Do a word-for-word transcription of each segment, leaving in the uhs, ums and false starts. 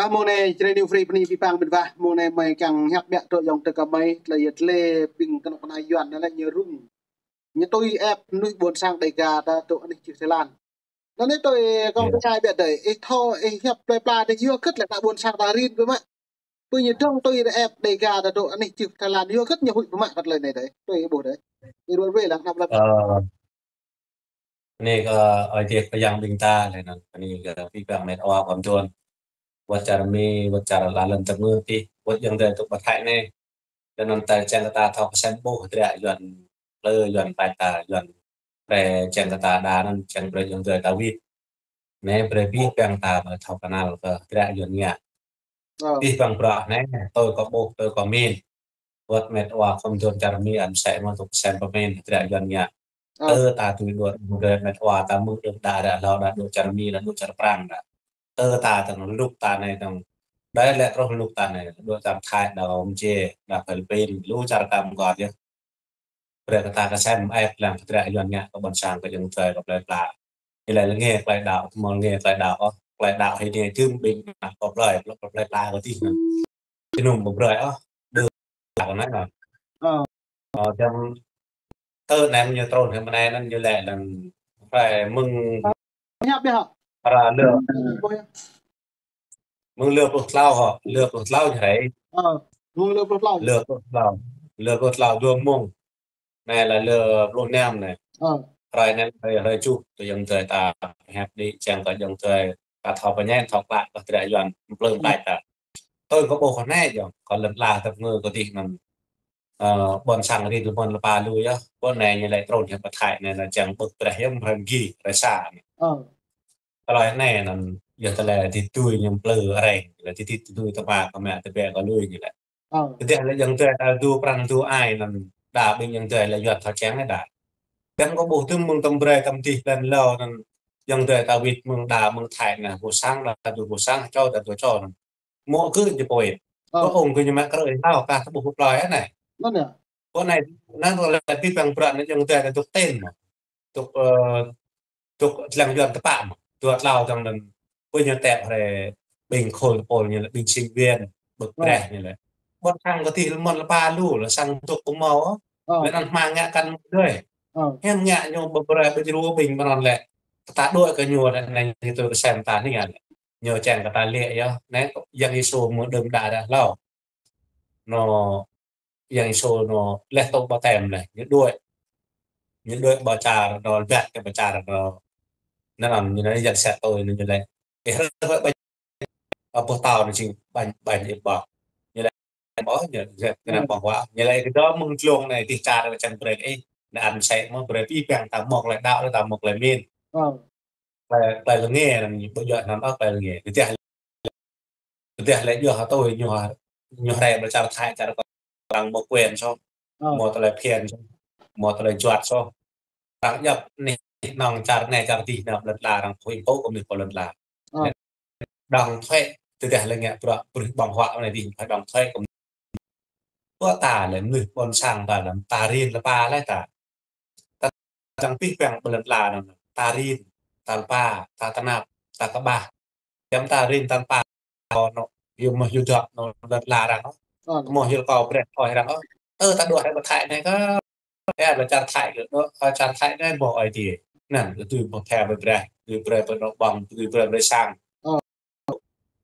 Mông anai, Jrai New Free bơni abih bang ƀing ƀah. Mông anai mơi kiăng hiăp biă truh yŏng tơ kơ mơi, tơlơi yơh tơlơi ƀing kơnuk kơna Yuan anai lĕ ñu rŭng. Ñu tui ĕp mơnuih ƀôn sang Dega ta truh anih čư̆ Thái Lan. Anŭn anai tui kông pơčai biă dơi, ih thâo, ih hiăp plơi pla dơi yua hơget lĕ ta ƀôn sang ta rin biă mă. Pơ ñu dŏng tui ĕp Dega ta truh anih čư̆ Thái Lan, yua hơget ñu huĭ biă mă kơ tơlơi anai dơi. Tui ih ƀuh dơi. Ih ruai wai lăng anăp lăng. Ơ, anai kơ, ơ, Ơi Adai kơ yang ƀing ta lĕ anŭn, anai kơ abih bang met wa kơmdon. Wơ̆t čar Mi, wơ̆t čar lŏn tơngư̆ tih, wơ̆t yŏng dơi tŭ pơthai anai. Lĕ anŭn ta čang kơ ta thâo kơsem ƀuh hơdră Yuan, plơi Yuan pai ta, Yuan pre čang kơ ta đa anŭn, čang pre yŏng dơi ta wĭt. Anai pre abih bang ta mă thâo kơnăl kơ hơdră Yuan ngă. Ơ. Abih bang bruă anai, tui kơ ƀuh, tui kơ min. Wơ̆t met wa kơmdon čar Mi anŭn sĕ mă tŭ kơsem pơmin hơdră Yuan ngă. Ơ. Tơ ta tui đuaĭ mơ̆ng met wa ta mơ̆ng đưm đă ră hlâo đă đuaĭ čar Mi đă đuaĭ čar Prang đă. Tơ ta tơ̆ng lŭk ta anai tơ̆ng. Đơi lĕ truh lŭk ta anai, đuaĭ čar Thai đă Kampuchia đă Philippin, lu čar ta mơ̆ng gơ̆ yơh. Brơi kơ ta kơsem ĕp lăng hơdră Yuan ngă kơ ƀôn sang kơ yŏng dơi kơ plơi pla. Ih lĕ lĕ ngă tơlơi đaŏ, mơ̆ ngă tơlơi đaŏ, ơ, tơlơi đaŏ hĭ anai tơm ƀing ană kơ plơi, kơ plơi pla kơ tih anŭn. Ih nŭm ƀu brơi ôh, đơ kơ anai anŭn. Ơ. Ơ, čang tơ anai ñu trŭn hĭ mơnai anŭn ñu lĕ lăng rai mơ̆ng Hiăp biă hă? Ra lơ. Ƀuh yơh. Mơ̆ng lơ pluh klâo hă, lơ pluh klâo ñu rai. Ơ, mơ̆ng lơ pluh klâo. Lơ pluh klâo. Lơ pluh klâo dua mông. Anai lĕ lơ pluh năm anai. Ơ. Rai anai rai, rai čuh tui yŏng dơi ta hiăp đĭ čang kơ yŏng dơi ta thâo pơñen thâo klă kơ hơdră Yuan plơi Ơ. Pai ta. Tui kơ ƀuh kơ anai yơh, kơ lŏn ala tơpơngư kơ tih anŭn. Ơ, ƀôn sang rin lơmon lơpa lu yơh. Ƀôn anai ñu lĕ trŭn hĭ pơthai anai, anai čang ƀơ̆k breh yơh mơ̆ng gih, rai sa anai. Ơ. Tơlơi anai anŭn, yơh tơlơi tih tui ñu plư areng, lĕ tih tih tui tơma kơ mă tơbĕ kơ lui ñu lĕ. Ơ. Tơdah lĕ yŏng dơi ta dŏ pran dŏ ai anŭn, đa ƀing yŏng dơi lĕ Yuan thâo čang lĕ đa. Čang kơ ƀuh tơm mơ̆ng tơm brơi tơm tih ƀlĕn lâo anŭn, yŏng dơi ta wĭt mơ̆ng đa mơ̆ng Thai anai, ƀu sang đa dŏ ƀu sang, čô đa dŏ čô anŭn. Mơ̆ kơ ñu pơwĭt. Ơ. Kơ ong kơ ñu mă krơi hao kah tơƀuh pơplơi anai. Anŭn yơh. Kơ anai, anŭn lĕ abih bang bruă anai yŏng dơi ta dŏ tơm mơ̆. Dŏ, ơ, dŏ lăng Yuan tơpă mơ̆. Dŏ tlâo tơ̆ng anŭn. Pơ ñu tĕp rai ƀing khul tơpul ñu lĕ ƀing sinh viên, ƀơ̆k Ơ. Breh ñu lĕ. Ƀôn sang kơ tih lơmon lơpa lu, lĕ sang dŏ pơmâo. Ơ. Lĕ anŭn hmang ngă kăn mơ̆ dơi. Ơ. Hiam ngă ñu ƀơ̆k breh ƀơ̆k jru ƀing mơnơ̆n lĕ. Kơ ta đuaĭ kơ ñu lĕ anai ñu tui kơsem ta anai ngă lĕ. Ñu čang kơ ta lĕ yơh, anai Yang Yêsu mơ̆ng đưm đă ră hlâo. Anŭn Yang Yêsu anŭn leh tŭ ƀaptem leh, ñu đuaĭ. Ñu đuaĭ ƀơi čar anŭn, ƀiă kơ ƀơi čar anŭn. Anŭn anŭn ñu anai Yang Sat tui anŭn ñu lĕ. Ih hrơi ƀơi, ƀơi tao anŭn jing ƀañ, ƀañ ih ƀơ̆k. Ñu lĕ ƀơ̆k, ñu lĕ kơ anai Ơ. Ƀơ̆k wa. Ñu lĕ kơ dŏ mơ̆ng dlông anai tih čar kơ čang brơi ih. Anŭn ăn sĕ mơ̆ brơi abih bang ta mă tơlơi đaŏ lĕ ta mă tơlơi min. Ơ. Tơlơi, tơlơi lĕ ngă anŭn ƀu djơ̆ anŭn ôh tơlơi lĕ ngă. Tơdah, tơdah lĕ djơ̆ hă tui ñu, ñu rai ƀơi čar Thai čar kơ arăng mă quyền soh. Ơ. Mă tơlơi phiên soh. Mă tơlơi juăt soh. Arăng djŏp anih anŏng čar anai čar dih anŭn lŏn ala arăng pơhuĭ pơkŏ kơ mơnuih pơ lŏn ala. Ơ. Đóng thuế, tơdah lĕ ngă bruă, bruă ƀơ̆ng huă anai dih phải đóng thuế kơ Ƀuh ta lĕ mơnuih ƀôn sang ta lĕ ta rin lơpa lĕ ta. Ta čang abih bang ƀơi lŏn ala anŭn ta rin, ta lơpa, ta tơnap, ta kơƀah. Čang ta rin ta lơpa, anŭn, yua mơ̆ yua dŏ anŭn lŏn ala arăng ôh. Ơ. Mơ̆ yua kâo brơi ôh arăng ôh. Ơ, ta đuaĭ rai ƀơi Thai anai kơ. Ơ, ƀơi čar Thai kơ, ơ, čar Thai anai mơ̆ ai tiê. Anŭn, tui ƀơi phe ƀơi brơi, tui brơi ƀơi anŏ ƀơ̆ng, tui brơi brơi sang. Ơ.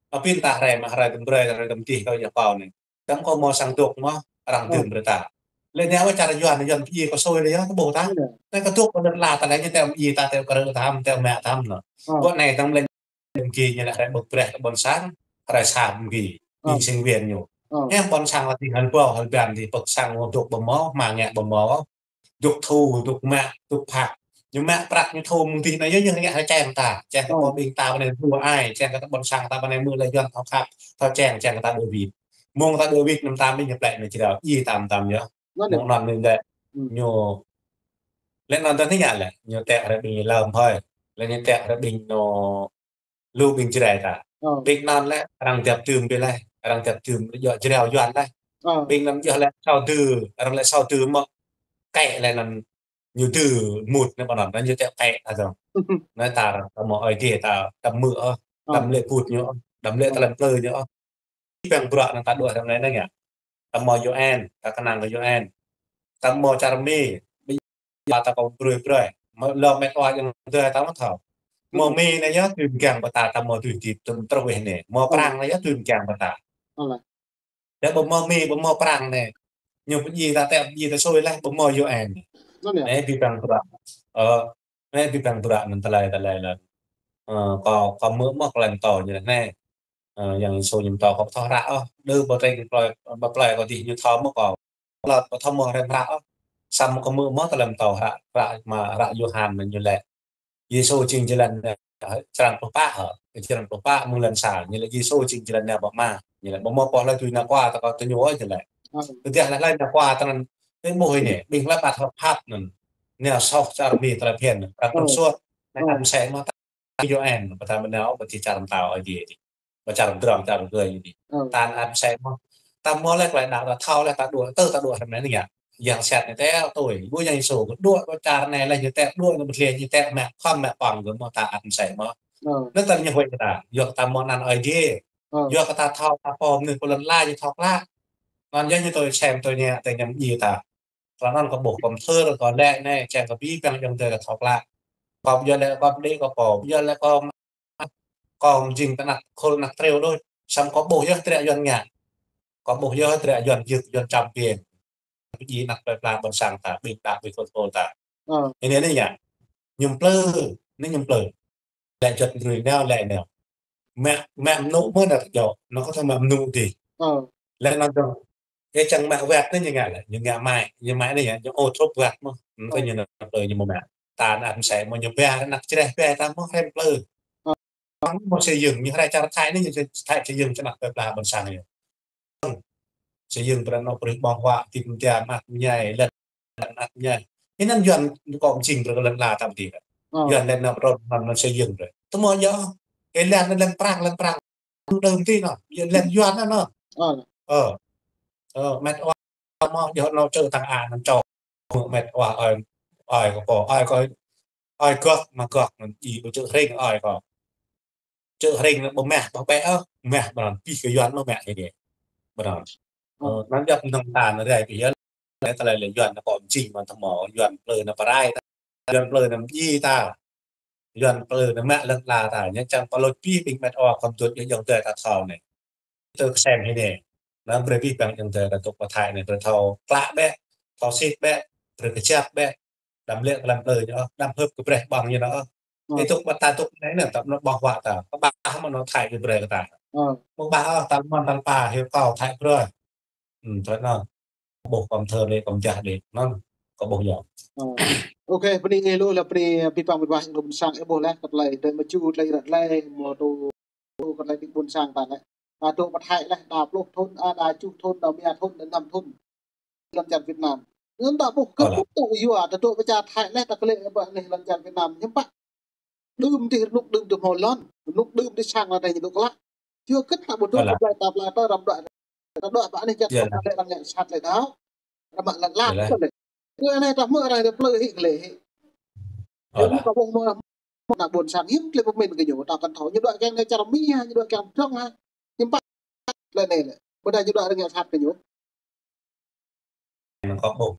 Ơ, pin ta rai mă rai tơm brơi, rai tơm tih kâo yua kâo anai. Tơm kâo mơ̆ sang dŏ mơ̆, arăng Ơ. Tơm brơi ta. Lĕ anai wă čar Yuan, Yuan pơdjai kâo sui lĕ yơh, tơƀuh ta. Ơ. Anai kâo dŏ ƀơi lŏn ala ta lĕ ñu tơm pơdjai ta, tơm krư̆ ta, tơm mă ta anŭn. Ơ. Kâo anai tơm lĕ tơm gih ñu lĕ rai ƀơ̆k brơi kơ ƀôn sang, rai sa tơm gih. Ơ. Ƀing sinh viên ñu. Ơ. Hiam ƀôn sang lĕ tih hăl ƀâo, hăl ƀiă tih pơk sang wă dŏ ƀơi mơ̆, mă ngă ƀơi mơ̆. Dŏ thu, dŏ mă, dŏ phak. Ñu mă prăk ñu thu mơ̆ng tih anai yơh, yơh ngă hă čang ta. Čang kơ Ơ. Pô ƀing ta ƀơi anai ƀu ai, čang kơ ƀôn sang ta ƀơi anai mơ̆ lĕ Yuan thâo khăp, thâo čang, čang kơ ta đuaĭ wĭt. Mơ̆ng ta đuaĭ wĭt anăm ta ƀing ñu plĕ anai črâo, ih tơm tơm yơh. Anŭn yơh. Mơ̆ng anŭn anai lĕ, ơ. Ñu, lĕ anŭn ta anai ngă lĕ, ñu tĕ rai ƀing lơm hơi. Lĕ ñu tĕ rai ƀing ñu lu ƀing Jrai ta. Ơ. Ƀing anŭn lĕ arăng djăp tơm ƀiă lĕ, arăng djăp tơm djơ̆ Jrai Yuan lĕ. Ơ. Ƀing anŭn djơ̆ lĕ sao dư, arăng lĕ sao dư mơ̆ kĕ lĕ anŭn ñu dư mŭt anai ƀơi anŭn, anŭn ñu tĕ kĕ ta dŏng. Anai ta, ta mơ̆ ai tiê ta, ta mơ̆ ôh, Ơ. Ta lĕ put ñu ôh. Đăm lĕ tơlơi plư ñu ôh. Ƀing bruă anŭn ta đuaĭ răm anai anai ngă. Ta mâo U N, ta kơnang kơ U N. Ta mâo čar Mi, ƀing ta kơ brơi brơi. Mâo lŏm met wa yang tơ ta mâo thâo. Mâo Mi anai yơh tui mgang pơ ta, ta mâo tui tip tơm truh weh anai. Mâo Prang anai yơh tui mgang pơ ta. Lĕ ƀu mâo Mi, ƀu mâo Prang anai. Ñu pơdjai ta tĕp pơdjai ta sui laih, ƀu mâo U N. Anai ƀing bruă. Ơ, anai ƀing bruă anŭn tơlơi tơlơi lĕ. Ơ, kâo, kâo hmư̆ mơ̆ kơ lăm tơ ñu laih anai. Ơ, yang Yêsu ñu pơtô kâo pơtô hră ôh. Đơ ƀu tring plơi, ƀu plơi kâo dih ñu thâo mơ̆ kâo. Lăp pơtô mơ̆ rem hră ôh. Samơ̆ kâo hmư̆ mơ̆ tơlơi pơtô hră, hră mă hră Yôhan anŭn ñu laĭ. Yêsu jing jơlan nao, črăn pluh pă hă? Črăn pluh pă mơ̆ng lăn sa, ñu laĭ Yêsu jing jơlan nao pơ Ama. Ñu laĭ ƀu mâo pô laĭ tui ană Khua ta kơ tơñu ôh ñu laĭ. Tơdah laĭ laĭ ană Khua ta anŭn, ƀing ƀuh anai, ƀing lăp ăt hŏk hăt anŭn. Nao soh čar Mi tơlơi phiăn, kăt tơm suôt, anai ăt mơsĕ mơ̆ ta U N, pơtah mơnao, pơtih čar mơtao Ơi Adai. Pơ čar pơdrŏng, čar pơgơi ñu dih. Tan ăt mơsĕ mơ̆. Ta mâo lĕ tơlơi đaŏ ta thâo lĕ ta đuaĭ, tơ ta đuaĭ răm anai anai ngă. Yang sat ñu tĕ tui. Ƀu yang Yêsu kơ đuaĭ pơ čar anai lĕ ñu tĕ đuaĭ ñu pơtlaih ñu tĕ mă khŏm mă păng kơ mơ̆ ta ăt mơsĕ mơ̆. Anŭn tơl ñu huĭ kơ ta. Yua kơ ta mâo anăn Ơi Adai. Yua kơ ta thâo ta pô mơnuih pô lŏn ala ñu thâo klă. Anŭn yơh ñu tui sem tui ñĕ tui ñăm djai ta. Tơlơi anŭn kâo ƀuh kâo mơthưr kâo laĭ anai, čang kơ ƀing ƀing ayŏng adơi kâo thâo klă. Kâo ƀu djơ̆ lĕ kâo pơđĭ kâo pô, ƀu djơ̆ lĕ kâo, kâo jing kơ anăp khul anăp triu đôč. Samơ̆ kâo ƀuh yơh tơlơi Yuan ngă. Kâo ƀuh yơh tơlơi Yuan jưk, Yuan čăm biên. Pơdjai anăp plơi pla ƀôn sang ta, ƀing đah ƀing khul khul ta. Anai anai ngă. Ñu plư, anai ñu plư. Lĕ juăt drơi nao, lĕ nao. Mă, mă mơnŭ mơ̆ nao kơ djŏ, anŭn kâo thâo mă mơnŭ dih. Lĕ anŭn dong. Ơ čang mă wơ̆t anai ñu ngă lĕ, ñu ngă mă, ñu mă anai yơh, ñu ôh trup wơ̆t mơ̆. Anŭn kơ ñu nao plư ñu mơ̆ mă. Tan ăt mơsĕ mơ̆ ñu ƀiă anăp čreh ƀiă ta mơ̆ rem plư. Anŭn mâo xây dựng, ñu hrơi čar Thái anai ñu Thái xây dựng čơnăk plơi pla ƀôn sang ñu. Xây dựng brơi anŏ brơi ƀơ̆ng huă, tĭp mơ̆ng tia mă mơñai, lĕ mă mơñai. Anŭn Yuan kơ jing brơi kơ lŏn ala ta ƀu dih. Yuan lĕ anŏ brơi anŭn anŭn xây dựng brơi. Tơmơ̆ yơh, ơ lĕ anŭn lĕ Prang, lĕ Prang. Đơm ti anŭn, yơh lĕ Yuan anŭn. Ơ. Ơ, met wa mơ̆ yơh anŏ čơ tăng a anŭn čô. Met wa ơi, ơi kâo, ơi kâo, ơi gŏk, mă gŏk, anŭn ih ƀu čơ hrĭng ơi kâo. Čơ hrĭng anŭn ƀu mă, ƀu ƀĕ ôh, mă ƀrăn, pih kơ Yuan mơ̆ mă hĭ dih. Ƀrăn. Ơ, anŭn djŏp anŭn ta anŭn rai pih yơh. Lĕ tơlơi lĕ Yuan anŭn kơ jing mă tơmâo, Yuan plư anŭn pơrai ta. Yuan plư anŭn djai ta. Yuan plư anŭn mă lŏn ala ta. Ñu čang pơlôč pih ƀing met wa kơ mơtuan yơh ayŏng adơi ta thâo anai. Tơ kơsem hĭ anai. Anŭn brơi ƀing ayŏng adơi ta dŏ pơ Thái anai brơi thâo klă bĕ, thâo sĭt bĕ, brơi kơjăp bĕ. Đăm lĕ kơ lăm plư ñu ôh, đăm hưp kơ brơi ƀơ̆ng ñu ôh. Ơ. Ih dŏ pơ ta dŏ anai anŭn, ta mơnŏ ƀơ̆ng huă ta. Kơ ƀah mơnŏ Thái kơ brơi kơ ta. Ơ. Mơ̆ ƀah ôh, tal mơ̆n tal pa, hyu kâo Thái brơi. Ơ, tơlơi anŭn. Kâo ƀuh kâo mơthưr đĭ, kâo mơjah đĭ. Anŭn, kâo ƀuh yơh. Ơ. Ôkê, bơni ih lu lĕ bơni, ơ, ƀing păng ƀing wah, ih lu ƀôn sang, ih ƀuh lĕ, kơ tơlơi, tơlơi mơču, tơlơi ră tơlơi, mơ̆ tŭ, tŭ kơ tơlơi ƀing ƀôn sang ta lĕ. Ta dŏ pơ Thái lĕ, ta pluh thŭn, a, ta tơjuh thŭn, ta rơma thŭn. Lŏn čar Việt Nam. Anŭn ta ƀuh kơ tŭ yua, ta dŏ pơ čar Thái lĕ, ta kơlĕ ƀă anai lŏn čar Việt Nam. Hiư̆m pă. Đưm dih rơnŭk đưm dih hmâo lŏn, rơnŭk đưm dih sang lŏn anai ñu dŏ klă. Yua kơ ta ƀu dŏ pơ plơi ta plơi ta răm đuaĭ. Ta đuaĭ ƀă anai čăt ta lĕ arăng ngă sat lĕ đaŏ. Răm mă lăng lăng lĕ. Kơ anai ta hmư̆ arăng dih plư hĭ kơ lĕ hĭ. Yua kơ ƀuh mơ̆ ană ƀôn sang hiư̆m klĕ pơmĭn kơ ñu, ta kăn thâo. Ñu đuaĭ kiăng anai čar Mi hă, ñu đuaĭ kiăng pơdrŏng hă. Hiư̆m pă lĕ anai lĕ. Ƀôdah ñu đuaĭ arăng ngă sat kơ ñu. Anŭn kâo ƀuh.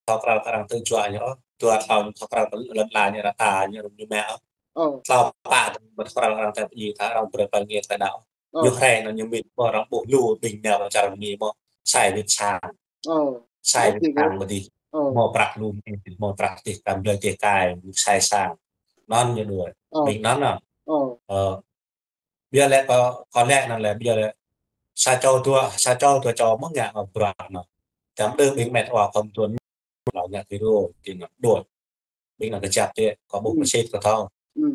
Thâo krăn arăng tơjuă ñu ôh. Dua thâo ñu thâo krăn lŏn ala ñu ră ta ñu rŭm ñu mă ôh. Ơ. Thâo pă tơ̆ mơ̆ thâo krăn arăng tơpơdjai ta arăng brơi pơngiĕt ta đaŏ. Ơ. Ñu hrơi anŭn ñu mĭn mơ̆ arăng ƀuh lu ƀing nao pơ čar Mi mơ̆. Sai wĭt sang. Ơ. Sai wĭt sang mơ̆ dih. Ơ. Mơ̆ prăk lu mĭn, mơ̆ prăk dih kăm blơi dih kai, sai sang. Anŭn ñu đuaĭ. Ơ. Ƀing anŭn anŭn. Ơ. Ơ. Ƀiă lĕ kâo, kâo lĕ anŭn lĕ, ƀiă lĕ. Sa čô dua, sa čô dua čô mơ̆ ngă kơ bruă anŭn. Čăm đơ ƀing met wa kơ mơtuan. Lŏ ngă kơ rô, ti anŭn đuaĭ. Ƀing anŭn kơjăp tĕ, kâo ƀuh kơ sĭt kâo thâo.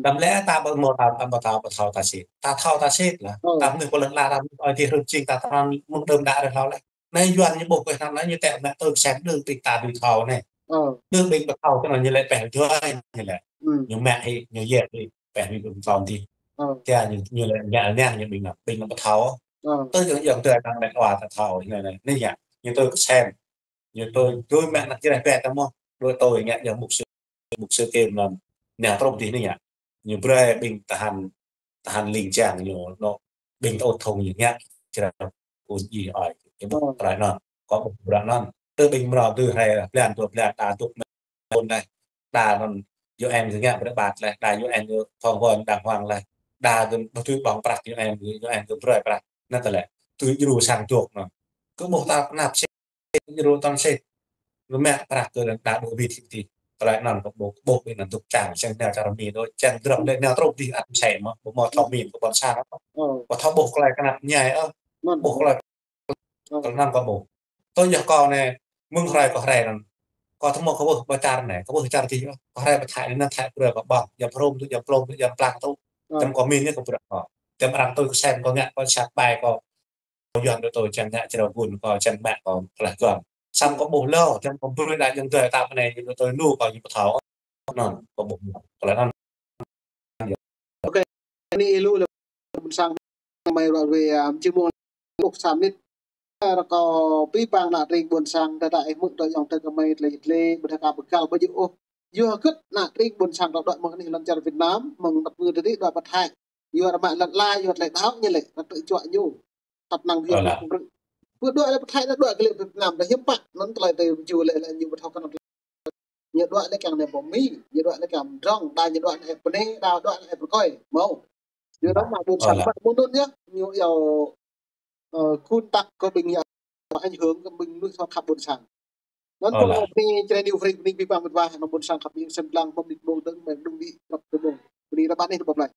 Đăm lĕ ta ƀu mơ̆ ta, ta ƀu thâo, ƀu thâo ta sĭt. Ta thâo ta sĭt lah. Ơ. Ta mơnuih pô lŏn ala ta mơnuih ơi adai hrŏm jing ta tơnăn mơ̆ng đưm đă rơh hlâo lĕ. Anai Yuan ñu ƀuh kơ anŭn anai ñu tĕ mă tơl sem đơ ƀing ta ƀu thâo anai. Ơ. Đơ ƀing ƀu thâo tơnăn ñu lĕ pĕh juai ñu lĕ. Ñu mă hĭ, ñu yap hĭ. Pĕh ƀing ƀu thâo dih. Ơ. Tia ñu, ñu lĕ ngă anai ñu ƀing anŭn, ƀing anŭn ƀu thâo. Ơ. Tơ yơh, yơh tơ anŭn met wa ta thâo, anai, anai, anai yơh. Ñu tui kơsem. Ñu tui, tui mă anăp čreh ƀĕ ta mơ̆. Đuaĭ tui ngă yơh mục sư, mục sư Kim anŭn. Anai truh dih anai yơh. Ñu brơi ƀing tơhan tơhan ling jang ñu, anŏ ƀing tơ ôt thŏng ñu ngă, črâo ƀun djai ơi. Ñu ƀuh tơlơi anŭn, kâo ƀuh bruă anŭn. Tơ ƀing mrâo tơ hrơi blan dua blan ta dŏ ƀun laih. Đa anŭn U N kơ ngă brơi ƀat laih, đa U N kơ phŏng hon đang huang laih. Đa kơ ƀu tui ƀơ̆ng prăk U N, U N kơ brơi prăk. Anŭn tơlơi tui djru sang dŏ anŭn. Kơ ƀuh ta pơnap sĭt, djru tơl sĭt. Lu mă prăk kơ đa ƀu ƀit sĭt ti. Tơlơi anŭn kâo ƀuh, ƀuh ƀing anŭn dŏ čang, sĕng nao čar Mi đôč, čang drŏng lĕ nao truh dih ăt msĕ mơ̆, ƀu mâo thâo min kơ ƀôn sang. Ƀu thâo ƀuh tơlơi kơnăp ñai ôh. Ƀuh tơlơi Tơl anŭn kâo ƀuh. Tui yơh kâo anai, mơ̆ng hrơi kâo rai anŭn. Kâo tơmŏ kâo ƀuh ƀơi čar anai, kâo ƀuh čar dih. Kâo rai ƀơi Thái anai, Thái brơi kâo ƀơ̆ng, jam hrŏm tŭ, jam klôm tŭ, jam plang tŭ. Tơm kâo min yơh kâo brơi kâo. Tơm arăng tui kâo sem kâo ngă, kâo sat ƀai kâo. Kâo Yuan tui tui čang ngă črâo ƀun kâo, čang mă kâo, tơlơi kâo. Samơ̆ kâo ƀuh lơ, tơm kâo brơi đa jang dơi tap anai, tui tui lu kâo ñu ƀu thâo. Anŭn, kâo ƀuh. Tơlơi anŭn. Ok, anai lu lĕ ƀôn sang mơi ruă ruai, a, či mông ƀuh sa mĭt. Rơkâo pĭ pang ană tring ƀôn sang, tơdah ih hmư̆ tơ ayŏng tơ kơmơi tơlơi tơlơi, ƀu thâo ka pơgal ƀu djơ̆ ôh. Yua hơget ană tring ƀôn sang ta đuaĭ mơ̆ng anih lŏn čar Việt Nam, mơ̆ng tơpơ̆ng tơdih đuaĭ pơ Thái. Yua rơmă lŏn la, yua tơlơi đaŏ ñu lĕ, ta tŭ čuă ñu. Tăp năng yua. Ơ, ñu la. Ƀu đuaĭ lĕ pơ Thái, ta đuaĭ kơ lĕ Việt Nam, ta hiư̆m pă, anŭn tơlơi tơ ƀu djơ̆ lĕ, lĕ ñu ƀu thâo kơnơ̆ng. Ñu đuaĭ lĕ kiăng anai ƀơ̆ng mĭ, ñu đuaĭ lĕ kiăng drŏng, đa ñu đuaĭ anai pơnai, đa đuaĭ anai pơkơi, mâo. Yua anŭn mă ƀôn sang ƀă mơ̆ng anŭn yơh, ñu yua, ơ, kŭn tăk kơ ƀing yua, ảnh hưởng kơ ƀing mơnuih thâo khăp ƀôn sang. Anŭn pô anai črăn New Free, ƀing pĭ pang mĭt wa, anŭn ƀôn sang khăp ƀing sem lăng, mơ̆ng mĭt mông dơ̆ng, mơ̆ng đung đĭ, rơp kơ mông. Ƀing rơbat anai rơbat laih.